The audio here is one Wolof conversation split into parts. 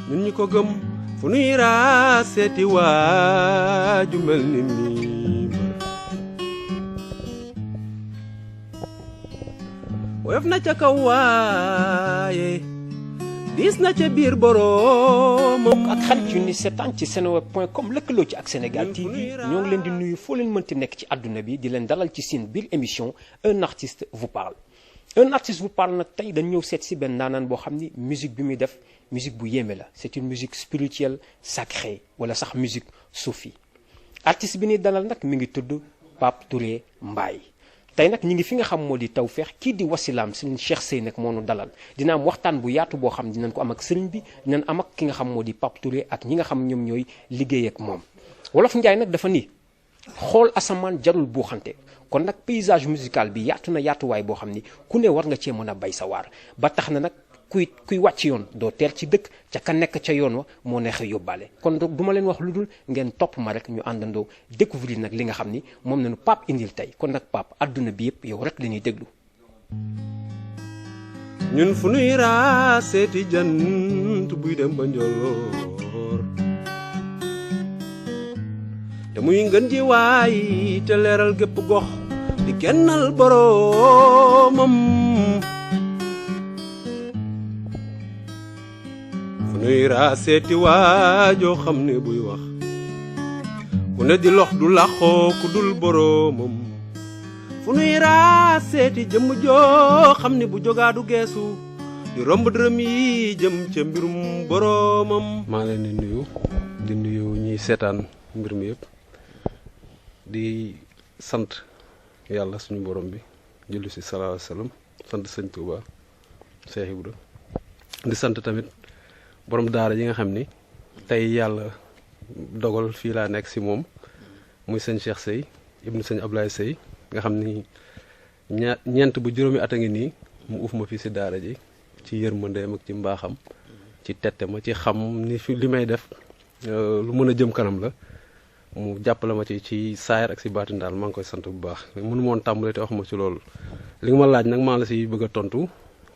ñun ñi ko gëm fu nuy raaseeti waaju mel ni mi woyof na ca kaw waaye diis na ca biir boroomam. ak xarit yu ni seetaan ci seneweb.com lëkkaloo ci ak Sénégal TV ñoo ngi leen di nuyu foo leen mënti nekk ci àdduna bi di leen dalal ci seen biir émission un artiste vous parle. un artiste vous parle nag tey dañ ñëw seet si benn naanaan boo xam ni musique bi muy def musique bu yéeme la c'est une musique spirituelle sacrée wala sax musique soufie. artiste bi ni dalal nag mi ngi tudd Pape Touré Mbaye. tey nag ñi ngi fi nga xam moo di Tawfekh kii di wasilaam sëriñ Cheikh Seye nag moo nu dalal dina am waxtaan bu yaatu boo xam dinañ ko am ak sëriñ bi dinañ am ak ki nga xam moo di Pape Touré ak ñi nga xam ñoom ñooy liggéey ak moom. wolof Njaay nag dafa ni xool asamaan jarul buuxante kon nag paysage musical bi yaatu na yaatuwaay boo xam ni ku ne war nga cee mën a bay sa waar ba tax na nag kuy wàcc yoon doo teel ci dëkk ca ka nekk ca yoon wa moo neexee yóbbaale kon donc duma leen wax lu dul ngeen topp ma rek ñu àndandoo découvrir nag li nga xam ni moom nañu Pape indil tey kon nag Pape adduna bi yëpp yow rek la ñuy déglu. ñun fu nuy raaseeti jant buy dem ba njolloor te muy ngën ji waay te leeral gépp gox di kennal boroomam. fu nuy raaseeti waajoo xam ne buy wax ku ne di lox du laxoo ku dul boroomam. fu nuy raaseeti jëmm joo xam ne bu jógaa du geesu di romb dërëm yi jëm ca mbirum boroomam. maa leen di nuyu ñiy seetaan mbir mi yëpp di sant yàlla suñu borom bi julli si sallallahu alayhi wasallam sant sëñ Touba Cheikh Ibra di sant tamit borom daara ji nga xam ni tey yàlla dogal fii laa nekk si moom muy sëñ Cheikh Seye ibnu sëñ Ablaye Seye nga xam ni ñeent bu juróomi at a ngi nii mu uf ma fii si daara ji ci yërmandeem ak ci mbaaxam ci tette ma ci xam ni fi li may def lu mën a jëm kanam la mu jàppale ma ci saayar ak si baatin daal maa ngi koy sant bu baax mënu moon tàmbale te wax ma ci loolu. li nga ma laaj nag maa la si bëgg a tontu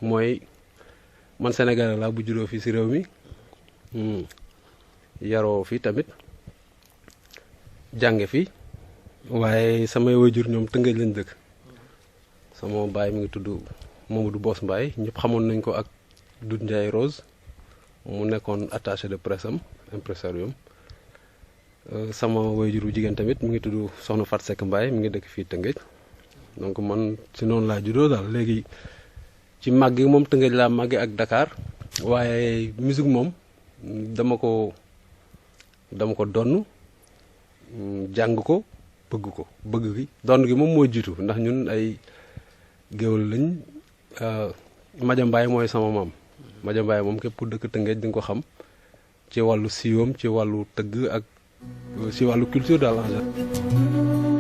mooy man Sénégalais laa bu juróo fii si réew mi yaroo fi tamit jànge fi waaye samay waajur ñoom Tëngéej lañ dëkk sama baay mi ngi tudd Mamadou Boss Mbaye ñëpp xamoon nañ ko ak Doudou Ndiaye Rose mu nekkoon attaché de presse am impresarium sama waajuru jigéen tamit mi ngi tudd Soxna Fat Seck Mbaye mi ngi dëkk fii Tëngéej donc man si noonu laa juddoo daal léegi ci màgg moom Tëngéej laa màgge ak Dakar waaye musique moom dama ko donn jàng ko bëgg gi donn gi moom moo jiitu ndax ñun ay géwël lañ Maja Mbaye mooy sama maam Maja Mbaye moom képp ku dëkk Tëngéej di nga ko xam ci wàllu siiwam ci wàllu tëgg ak ci wàllu culture daal en général.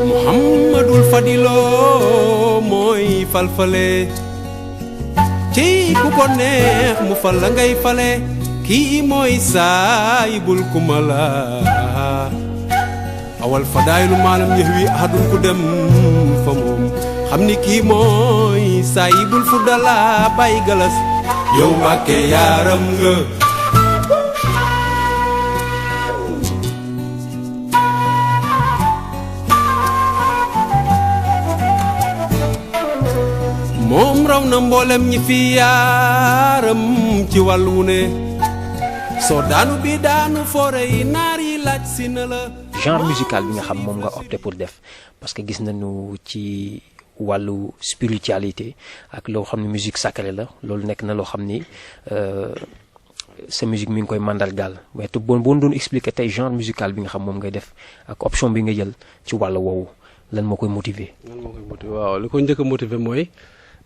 Muhammadul Fadilo mooy falfale ci ku ko neex mu fal la ngay fale kii mooy saayibul kumala awal fadaaylu maalam ñëx wi ahadul ku dem fa moom xam ni kii mooy saayibul fudala bay galas yow Mbàkke yaaram nga moom raw na mboolem ñi fi yaaram ci wàllu wu ne soo daanu bi daanu foore yi naar yi laaj si na la. genre musical bi nga xam moom nga opté pour def parce que gis nañu ci wàllu spiritualité ak loo xam ne musique sacrée la loolu nekk na loo xam ni sa musique mi ngi koy mandargaal mais te boo doon expliquer tey genre musical bi nga xam moom ngay def ak option bi nga jël ci wàllu woowu lan moo koy motiver. waaw li ko njëkk a motiver mooy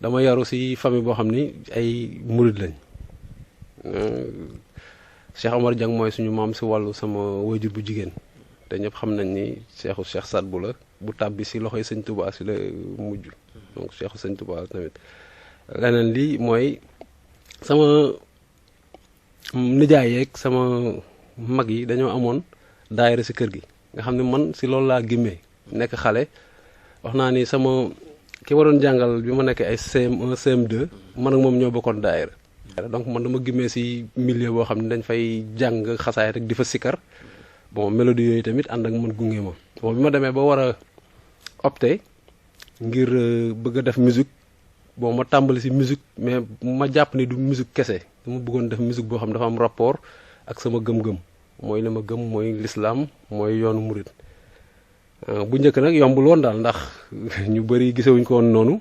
dama yaru si famille boo xam ni ay murid lañ. Cheikh Omar Dieng mooy suñu maam si wàllu sama wayjur bu jigéen te ñëpp xam nañ ni Cheikh Sadbu la bu tàbbi si loxoy sëñ Touba si la mujj donc Cheikh sëñ Touba tamit leneen li mooy sama nijaay yeeg sama mag yi dañoo amoon daayira si kër gi nga xam ne man si loolu laa gimmee nekk xale wax naa ni sama ki ma doon jàngal bi ma nekkee ay CM1 CM2 man ak moom ñoo bokkoon daayira donc man dama gimmee si milieu boo xam ne dañ fay jàng xasaay rek di fa sikkar bon mélodie yooyu tamit ànd ak man gunge ma bon bi ma demee ba war a opté ngir bëgg a def musique bon ma tàmbali si musique mais ma jàpp ni du musique kese dama bëggoon def musique boo xam ne dafa am rapport ak sama gëm-gëm mooy li ma gëm mooy lislaam mooy yoonu murit bu njëkk nag yombul woon daal ndax ñu bëri gisewuñ ko woon noonu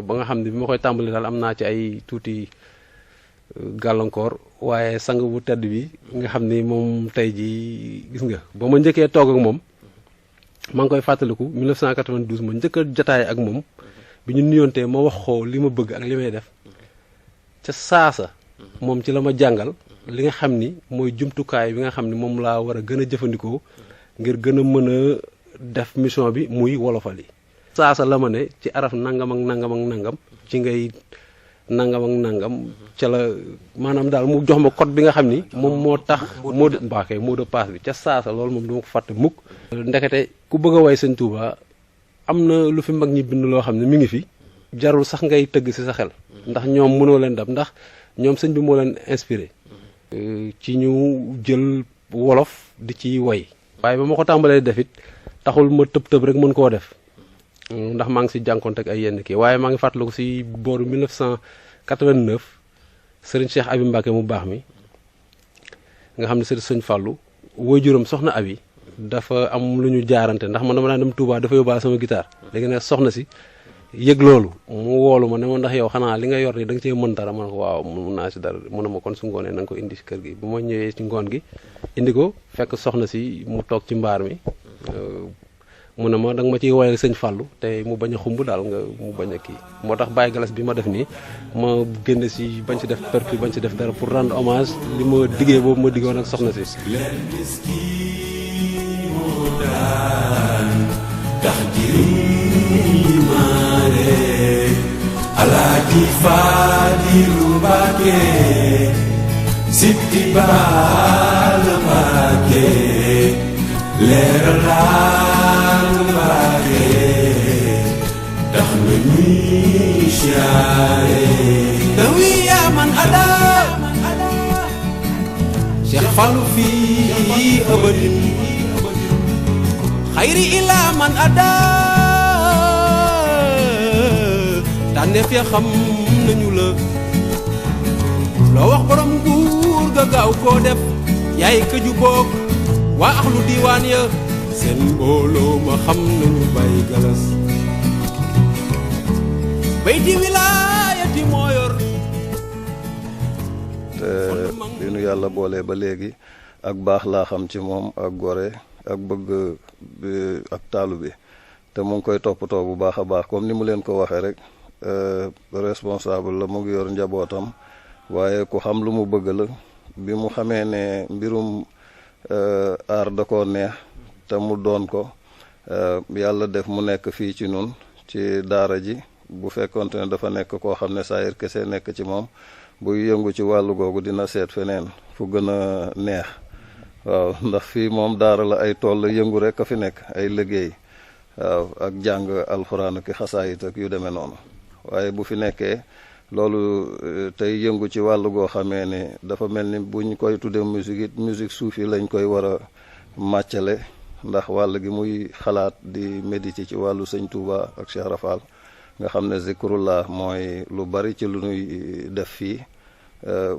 ba nga xam ne bi ma koy tàmbali daal am naa ci ay tuuti gàllankoor waaye sang bu tedd bi nga xam ni moom tey jii gis nga ba ma njëkkee toog ak moom maa ngi koy fàttaliku 1992 ma njëkk a jotaay ak moom bi ñu nuyoontee ma wax ko li ma bëgg ak li may def ca saasa moom ci la ma jàngal li nga xam ni mooy jumtukaay bi nga xam ni moom laa war a gën a jëfandikoo ngir gën a mën a def mission bi muy wolofal yi saasa la ma ne ci araf nangam ak nangam ak nangam ci ngay nangam ak nangam ca la maanaam daal mu jox ma code bi nga xam ni moom moo tax mot de passe bi ca saasa loolu moom duma ko fàtte mukk ndekete ku bëgg a way sëñ Touba am na lu fi mag ñi bind loo xam ne mi ngi fi jarul sax ngay tëgg ci sa xel ndax ñoom mënoo leen dab ndax ñoom sëñ bi moo leen inspiré ci ñu jël wolof di ci way waaye ba ma ko tàmbalee def it taxul ma tëb rek mën koo def ndax maa ngi si jànkonte ak ay yenn kii waaye maa ngi fàttaliku si booru 1989 sëriñ Cheikh Abi Mbacke mu baax mi nga xam ne sëñ Fallou waajuram soxna Abi dafa am lu ñu jaarante ndax man dama daan dem Touba dafa yóbbaale sama guitare léegi nag soxna si yëg loolu mu woolu ma ne ma ndax yow xanaa li nga yor ni da nga cee mën dara ma ne ko waaw mun naa si dara mu ne ma kon su ngoonee na nga ko indi si kër gi bu ma ñëwee ci ngoon gi indi ko fekk soxna si mu toog ci mbaar mi mu ne ma da nga ma ciy woyal sëñ Fallou te mu bañ a xumb daal nga mu bañ a kii moo tax Baye Galas bi ma def nii ma génn si bañ si def percu bañ si def dara pour rendre hommage li ma diggee boobu ma diggoon ak soxna si Alaaji Faadilu Mbàkke Siti Baal Mbàkke leeral Mbàkke tax na ñuy siyaare dawi yaa man ada Cheikh Fallou fii abadin xayri ilaa man ada tànneef ya xam nañu la loo wax borom nguur ga gaaw koo def yaay këju boog waa axlu diiwaan ya seen mbooloo ma xam nañu Baye Galas bay di wilaayati moo yor te li nu yàlla boole ba léegi ak baax laa xam ci moom ak gore ak bëgg ak taalu bi te mu ngi koy toppatoo bu baax a baax comme ni mu leen ko waxee rek responsable la mu ngi yor njabootam waaye ku xam lu mu bëgg la bi mu xamee ne mbirum aar da koo neex te mu doon ko yàlla def mu nekk fii ci nun ci daara ji bu fekkonte ne dafa nekk koo xam ne saayir kese nekk ci moom buy yëngu ci wàllu googu dina seet feneen fu gën a neex waaw ndax fii moom daara la ay tool la yëngu rek a fi nekk ay liggéey waaw ak jàng alxuraan ak xasaayit ak yu demee noonu waaye bu fi nekkee loolu tey yëngu ci wàllu goo xamee ne dafa mel ni buñ koy tuddee musique it musique suufi lañ koy war a màccale ndax wàll gi muy xalaat di méditer ci wàllu sëñ Touba ak Cheikh Rafal nga xam ne zikrullah mooy lu bari ci lu ñuy def fii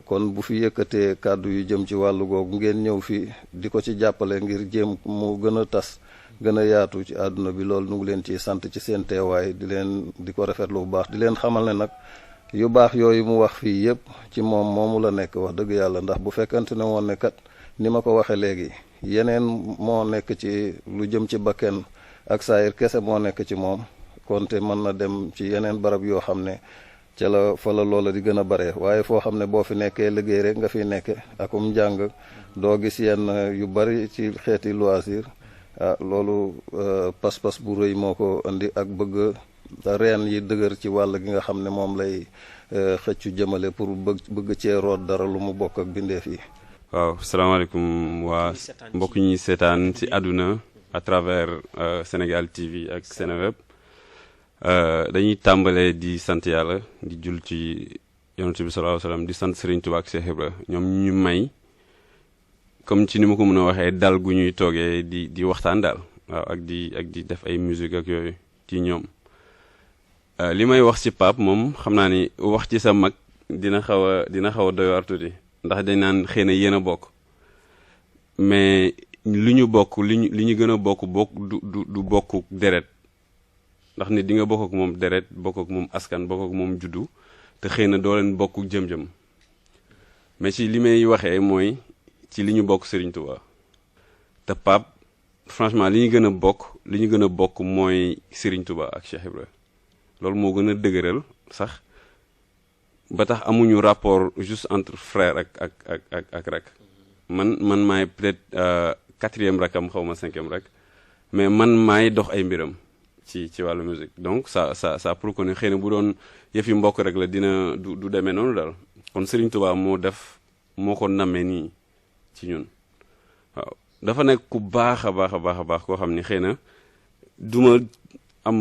kon bu fi yëkkatee kàddu yu jëm ci wàllu googu ngeen ñëw fii di ko ci jàppale ngir jéem mu gën a tas gën a yaatu ci àdduna bi loolu nu ngi leen ci sant ci seen teewaay di ko rafetlu bu baax di leen xamal ne nag yu baax yooyu mu wax fii yëpp ci moom moomu la nekk wax dëgg yàlla ndax bu fekkante ne woon ne kat ni ma ko waxee léegi yeneen moo nekk ci lu jëm ci bakken ak saayir kese moo nekk ci moom konte mën na dem ci yeneen barab yoo xam ne ca la fa la loola di gën a bare waaye foo xam ne boo fi nekkee liggéey rek nga fi nekke akum njàng doo gis yenn yu bari ci xeeti loisir loolu pas-pas bu rëy moo ko indi ak bëgg reen yi dëgër ci wàll gi nga xam ne moom lay xëccu jëmale pour bëgg cee root dara lu mu bokk ak bindeef yi. waaw salaamaaleykum waa mbokk ñi seetaan ci àdduna à travers Sénégal TV ak Seneweb dañuy tàmbalee di sant yàlla di jul ci yonent bi sallallahu alayhi wasallam di sant Serigne Touba ak Cheikh Ibra ñoom ñu may comme ci ni ma ko mën a waxee dal gu ñuy toogee di waxtaan daal waaw ak di def ay musique ak yooyu ci ñoom li may wax ci Pape moom xam naa ni wax ci sa mag dina xaw a doy waar tuuti ndax dañ naan xëy na yéen a bokk mais li ñu bokk li ñu gën a bokk du bokk deret ndax nit di nga bokk ak moom deret bokk ak moom askan bokk ak moom juddu te xëy na doo leen bokk jëm-jëm mais ci li may waxee mooy ci li ñu bokk Serigne Touba te Pape franchement li ñu gën a bokk mooy Serigne Touba ak Cheikh Ibra loolu moo gën a dëgëral sax ba tax amuñu rapport juste entre frère ak rak man maay peut-être 4e rakam xaw ma 5e rak mais man maay dox ay mbiram ci wàllu musique donc ça pour que ne xëy na bu doon yëfi mbokk rek la dina du demee noonu daal kon Serigne Touba moo ko nammee nii ci ñun waaw dafa nekk ku baax a baax koo xam ni xëy na duma am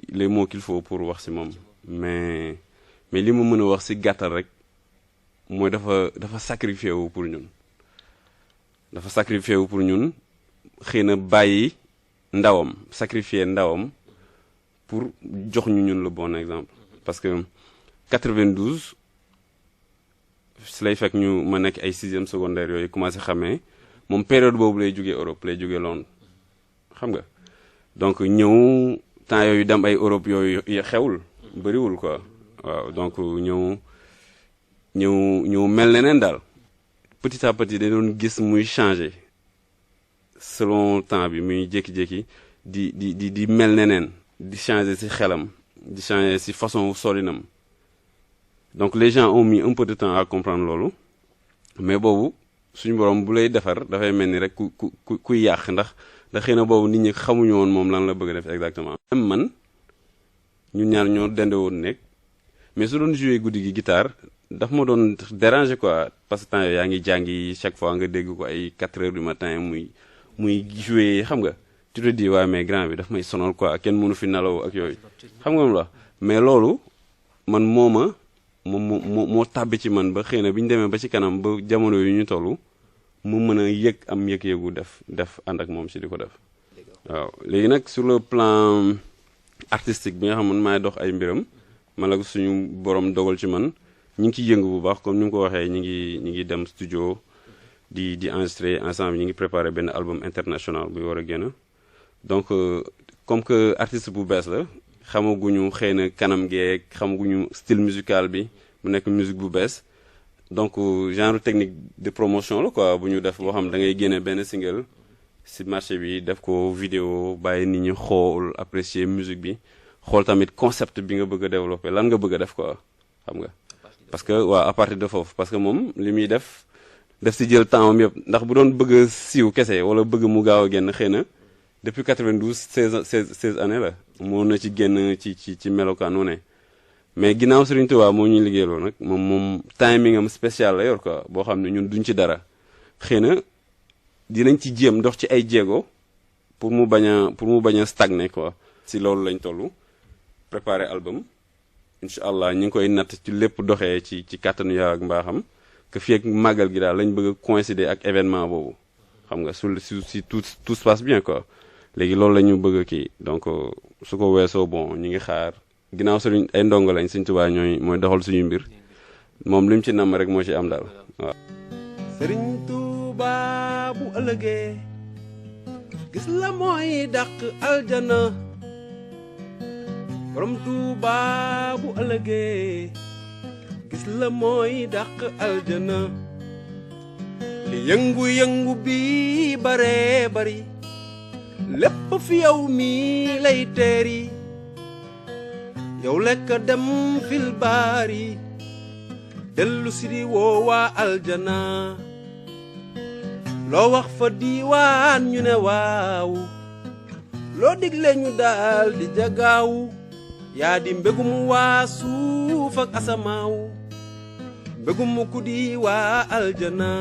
les mots qu'il faut pour wax ci moom mais li ma mën a wax ci gàttal rek mooy dafa sacrifié wu pour ñun xëy na bàyyi ndawam sacrifié ndawam pour jox ñu ñun le bon exemple parce que 92 si lay fekk ñu ma nekk ay 6e secondaire yooyu commencé xamee moom période boobu lay jógee Europe lay jógee Londres xam nga donc ñëw temps yooyu dem ay Europe yooyu xewul bëriwul quoi waaw donc ñëw mel neneen daal petit à petit da doon gis muy changer selon temps bi muy jékki-jékki di mel neneen di changer ci xelam di changer ci façon solinam donc les gens ont mis un peu de temps à comprendre loolu mais boobu suñu borom bu lay defar dafay mel ni rek kuy yàq ndax xëy na boobu nit ñi xamuñu woon moom lan la bëgg a def exactement. même man ñun ñaar ñoo dende woon nekk mais su doon jouer guddi gi guitare daf ma doon déranger quoi parce que temps yooyu yaa ngi jàngi chaque fois nga dégg ko ay 4 heures du matin muy jouer xam nga tu te dis waaye mais grand bi daf may sonal quoi kenn mënu fi nelaw ak yooyu xam nga moom la mais loolu man moo tàbbi ci man ba xëy na bi ñu demee ba ci kanam ba jamono yu ñu toll mu mën a am yëg-yëgu def ànd ak moom ci di ko def waaw léegi nag sur le plan artistique bi nga xam man maay dox ay mbiram man la suñu borom dogal ci man ñu ngi ciy yëngu bu baax comme ni mu ko waxee ñi ngi dem studio di enregistrer ensemble ñi ngi préparer benn album international bu war a génn donc comme que artiste bu bees la xamaguñu xëy na kanam geeg xamaguñu style musical bi mu nekk musique bu bees donc genre technique de promotion la quoi bu ñu def boo xam da ngay génne benn single ci marché bi def ko vidéo bàyyi nit ñi xool apprécier musique bi xool tamit concept bi nga bëgg a développer lan nga bëgg a def quoi xam nga parce que waaw à partir de foofu parce que moom li muy def ci jël temps am yëpp ndax bu doon bëgg a siiw kese wala bëgg mu gaaw a génn xëy na depuis 92 16 années la moo na ci génn ci melokaan ne mais ginnaaw Serigne Touba moo ñuy liggéeyloo nag moom timing am spécial la yor quoi boo xam ne ñun duñ ci dara xëy na dinañ ci jéem dox ci ay jéego pour mu bañ a stagner quoi si loolu lañ toll préparer album incha allah ñu ngi koy natt ci lépp doxee ci kàttanu Yàlla ak mbaaxam que fii ak màggal gi daal lañ bëgg a coïncider ak événement boobu xam nga si tout se passe bien quoi léegi loolu la ñu bëgg kii donc su ko weesoo bon ñu ngi xaar ginnaaw Serigne ay ndongo lañ Serigne Touba mooy doxal suñu mbir moom li mu ci namm rek moo ci am daal waaw. Serigne Touba bu ëllëgee gis la mooy dàq aljana borom Touba bu ëllëgee gis la mooy dàq aljana li yëngu-yëngu bi bare bari lépp fi yow mi lay teeri yow lekk dem fil baari dellu si di woowaa aljana loo wax fa diiwaan ñu ne waaw loo digle ñu daal di jagaaw yaa di mbégum waa suuf ak asamaaw mbégum ku di waa aljana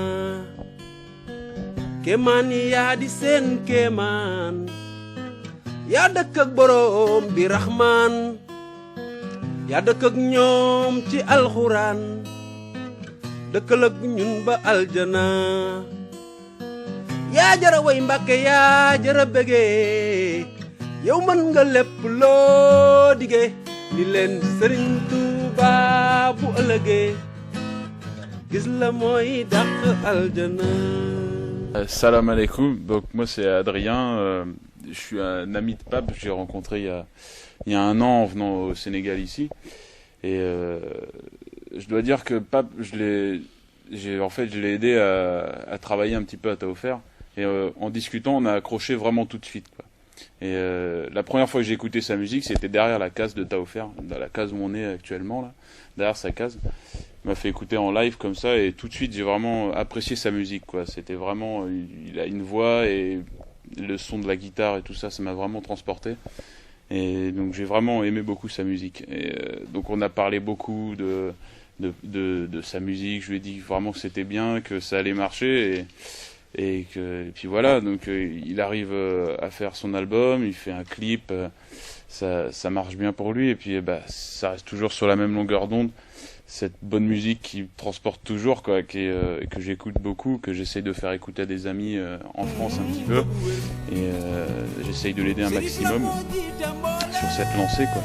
kéemaan yi yaa di seen kéemaan yaa dëkk ak boroom bi raxmaan yaa dëkk ak ñoom ci alxuraan dëkkal ak ñun ba aljana yaa jara way Mbàkke yaa jara bégee yow mën nga lépp loo dige ni leen Sëriñ Tuuba bu ëllëgee gis la mooy dàq aljana. Salam alaikum, donc moi c'est Adrien, je suis un ami de Pape, je l'ai rencontré il y a 1 an en venant au Sénégal ici, et je dois dire que Pape, je l'ai aidé à travailler un petit peu à Taofer, et en discutant on a accroché vraiment tout de suite, quoi. Et la première fois que j'ai écouté sa musique, c'était derrière la case de Taofer, dans la case où on est actuellement là, derrière sa case. Il m'a fait écouter en live comme ça, et tout de suite j'ai vraiment apprécié sa musique, quoi. C'était vraiment, il a une voix et le son de la guitare et tout ça, ça m'a vraiment transporté. Et donc j'ai vraiment aimé beaucoup sa musique. Et donc on a parlé beaucoup de sa musique. Je lui ai dit vraiment que c'était bien, que ça allait marcher, et puis voilà. Donc il arrive à faire son album, il fait un clip, ça marche bien pour lui, et puis ça reste toujours sur la même longueur d'onde. Cette bonne musique qui me transporte toujours, quoi, que j'écoute beaucoup, que j'essaye de faire écouter à des amis en France un petit peu, et j'essaye de l'aider un maximum sur cette lancée, quoi.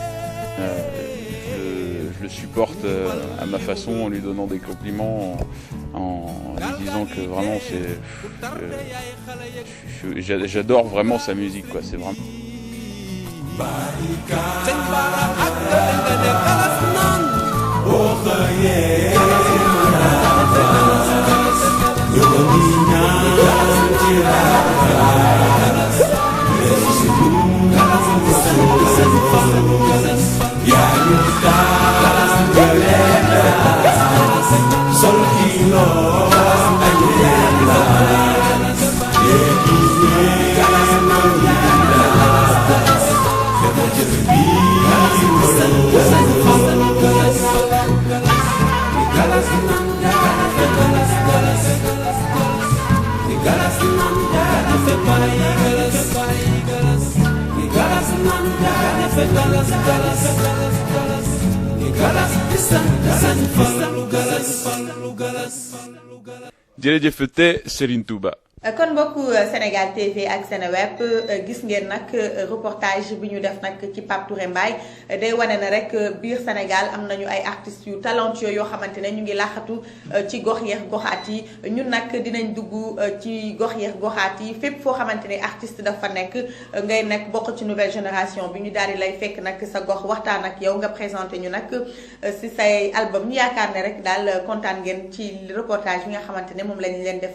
Je le supporte à ma façon, en lui donnant des compliments, en lui disant que vraiment j'adore vraiment sa musique, quoi. C'est vraiment... jërëjëfete Serigne Touba. kon mbokku Sénégal TV ak Seneweb gis ngeen nag reportage bi ñu def nag ci Pape Touré Mbaye day wane na rek biir Sénégal am nañu ay artistes yu talentueux yoo xamante ne ñu ngi laaxatu ci gox yeex goxaat yi. ñun nag dinañ dugg ci gox yeex goxaat yi fépp foo xamante ne artiste dafa nekk ngay nekk bokk ci nouvelle génération bi ñu daal di lay fekk nag sa gox waxtaan ak yow nga présenté ñu nag si say album ñu yaakaar ne rek daal kontaan ngeen ci reportage bi nga xamante ne moom lañ leen defal.